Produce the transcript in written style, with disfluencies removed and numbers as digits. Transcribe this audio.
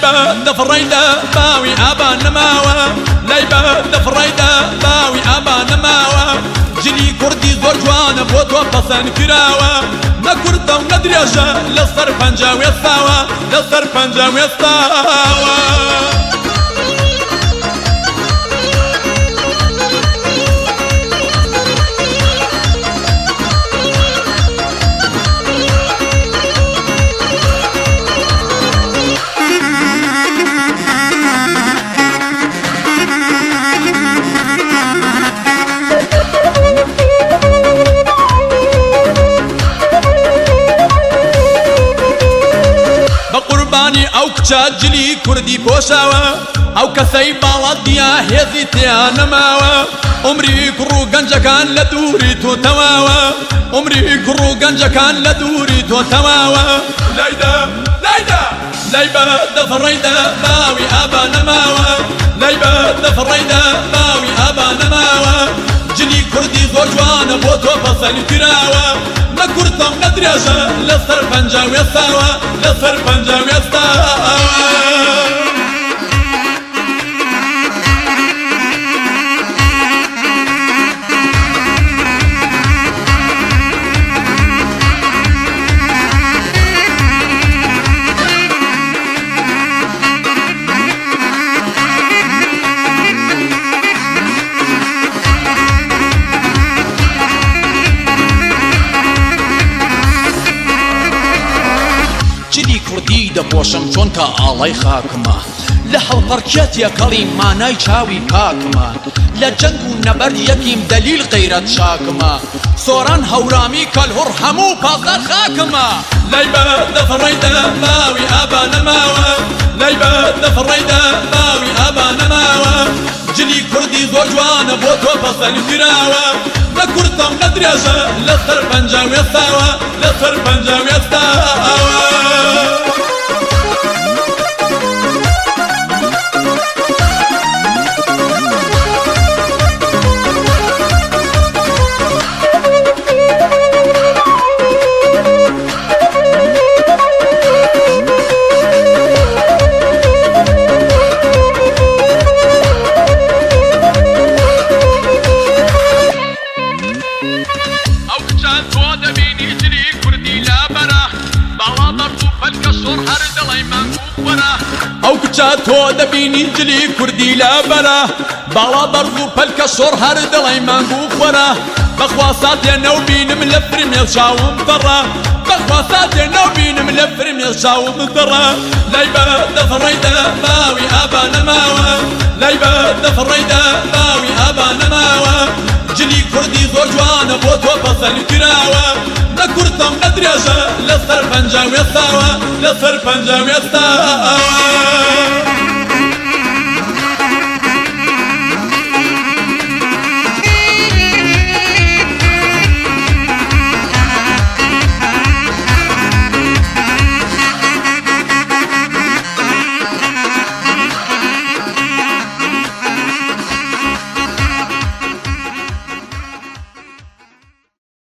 بە دەفڕەیدا باوی ئابا نەماوە، لای بە دەفڕەیدا باوی ئابا نەماوە. جلی کوردی زۆر جوانە بۆ تۆ پەسەند کراوە، نە کورتە و نە درێژە لەسەر پەنجە وێستاوە، لەسەر پەنجە وێستاوە. بە قوربانی ئەو کچە جلی کوردی پۆشاوە، ئەو کەسەی باڵا دیە هێزی تیا نەماوە. عومری کوڕ و گەنجەکان لە دووری تۆ تەواوە، عومری کوڕ و گەنجەکان لە دووری تۆ تەواوە. لایدە لایدە لای بە دەفڕەیدە باوی ئابا نەماوە، لای بە دەفڕەیدە باوی ئابا نەماوە. جلی کوردی زۆر جوانە بۆ تۆ پەسەند کراوە، نە کورتە و نە درێژە لەسەر پەنجە وێستاوە، لەسەر پەنجە وێستاوە. جلی کوردی دەپۆشم چۆنکە ئاڵای خاکمە. لە هەڵپەڕکێ تێکەڵی مانای چاوی پاکمە. لە جەنگ و نەبەرد یەکیم دەلیل غەیرەت شاکمە. سۆران هەورامی کەلهوڕ هەموو پاسدار خاکمە. لای بە دەفڕەیدە باوی ئابا نەماوە، لای بە دەفڕەیدە باوی ئابا نەماوە. جلی کوردی زۆر جوانە بۆ تۆ پەسەند کراوە، نە کورتە و نە درێژە لەسەر پەنجە وێستاوە، لەسەر پەنجە وێستاوە. ئەو کچە تۆ دەبینی جلی کوردی لەبەرە، باڵا بەرز و پەلکە شۆڕ هەر دەڵێی مانگ و خۆرە. ئەو کچە تۆ دەبینی جلی کوردی لەبەرە، باڵا بەرز و پەلکە شۆڕ هەر دەڵێی مانگ و خۆرە. بەخوا ساتێ نەوبینم لە فرمێس چاوم تەڕە، بەخوا ساتێ نەوبینم لە فرمێس چاوم تەڕە. لای بە دەفڕەیدە باوی ئابا نەماوە، لای بە دەفڕەیدە باوی ئابا نەماوە. جلی کوردی زۆر جوانە بۆ تۆ پەسەند کراوە، نە کورتە و نە درێژە لەسەر پەنجە وێستاوە، لەسەر پەنجە وێستاوە.